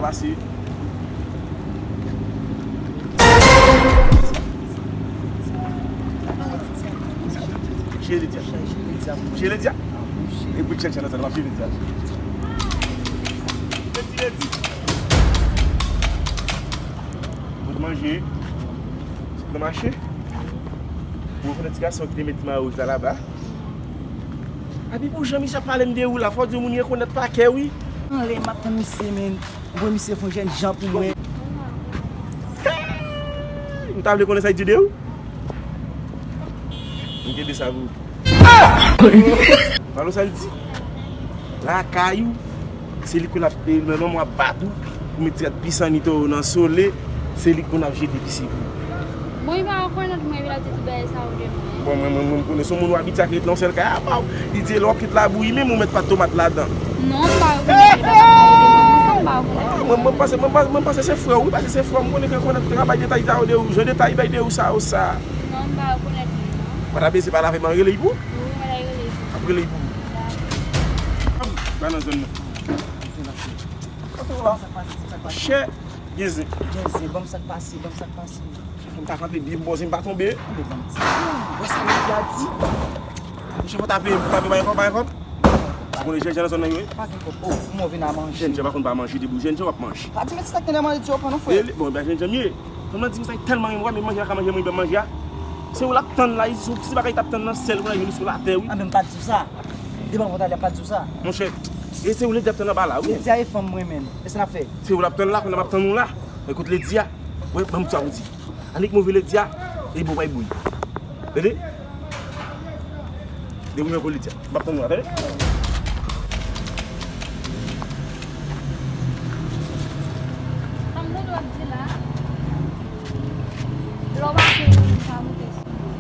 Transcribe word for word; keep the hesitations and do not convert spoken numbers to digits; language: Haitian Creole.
Ase. Cheri Lydia. Cheri Lydia. E bout chèn chèn nan zòn nan, cheri Lydia. Ledi, ledi. Bout manje. Nan mache. Ou rekonèt ti gason ki te met ti mayo wouj la laba? Abi pou jan misye ap pale m de ou la, fò w di moun rekonèt pa kè wi. Anlè m ap tann misye, men. Voye misye fè yon jèn jan pou mwen. Ou ta vle konnen sa l di de ou? M kenbe sa pou ou. Palo sa l di? Lakay ou, se li konn ap, e, nan non mwen ap bat ou, pou met ti gad pisan nito nan sole, se li konn ap jete pisi pou ou. Bon, li pa rekonèt mwen, epi l ap di tout bagay sa yo de mwen. Bon, mwen, mwen, mwen, m konnen se yon moun ou abitye ak ret nan yon sèl kay apa w. Li di lè w ap kit labouyi, menm ou mèt pat tomat ladan. Non, m pa rekonèt li, li pa t ap ka ede mwen konsa, m pa rekonèt li. Mwen, mwen panse, mwen panse, mwen panse se frè w, wi, paske se frè w, m konnen ke rekonèt, te ka bay detay sa yo de ou, jan detay bay de ou sa yo sa. Non, m pa rekonèt li, non. Ou pa ta bezwen pale avè m, rele li pou ou? Wi, mwen ta rele li. Ap rele li pou ou. Dakò. Ba nan zòn nan. Kote w la, sa k pase, sa k pase? Chè, gen zen. Gen zen, ban m sa k pase, ban m sa k pase. Fò m ta kanpe byen pou bòz m pa tonbe. Anben ban m ti zen, wè sa medya di. Monchè, fò w tape, tape bay kòb, bay kòb. Ou konnen jènjan nan zòn nan yo ye? Pa gen kòb. Oh, kouman w vin a manje? Jènjan pa konn pa manje, depi w jènjan w ap manje. Pa di m se sa k te nan manje di w pran non, frè. Bon, ebyen jènjan m ye. Fanm nan di m sa, li tèlman renmen mwen, men manje pa ka manje mwen, ban m manje a. Se ou l ap tann la, si bagay t ap tann nan syèl, kounye a li sou latè, wi. Anben m pa t di w sa. Devan pòt la, m pa t di w sa. Monchè, e se ou Lady ap tann anba la, wi. Lady a e fanm mwen menm. E sa n ap fè? Se ou l ap tann la, kounye a m ap tann ou la. Ekout Lady a. Wi, ban m sa pou di. Annik move Lady a, e bon bay bouy. Tande? Depi mwen pou Lady a. M ap tann ou la, tande? Sa m tande w ap di la. Lè w pa fè yon sa moute sou mwen.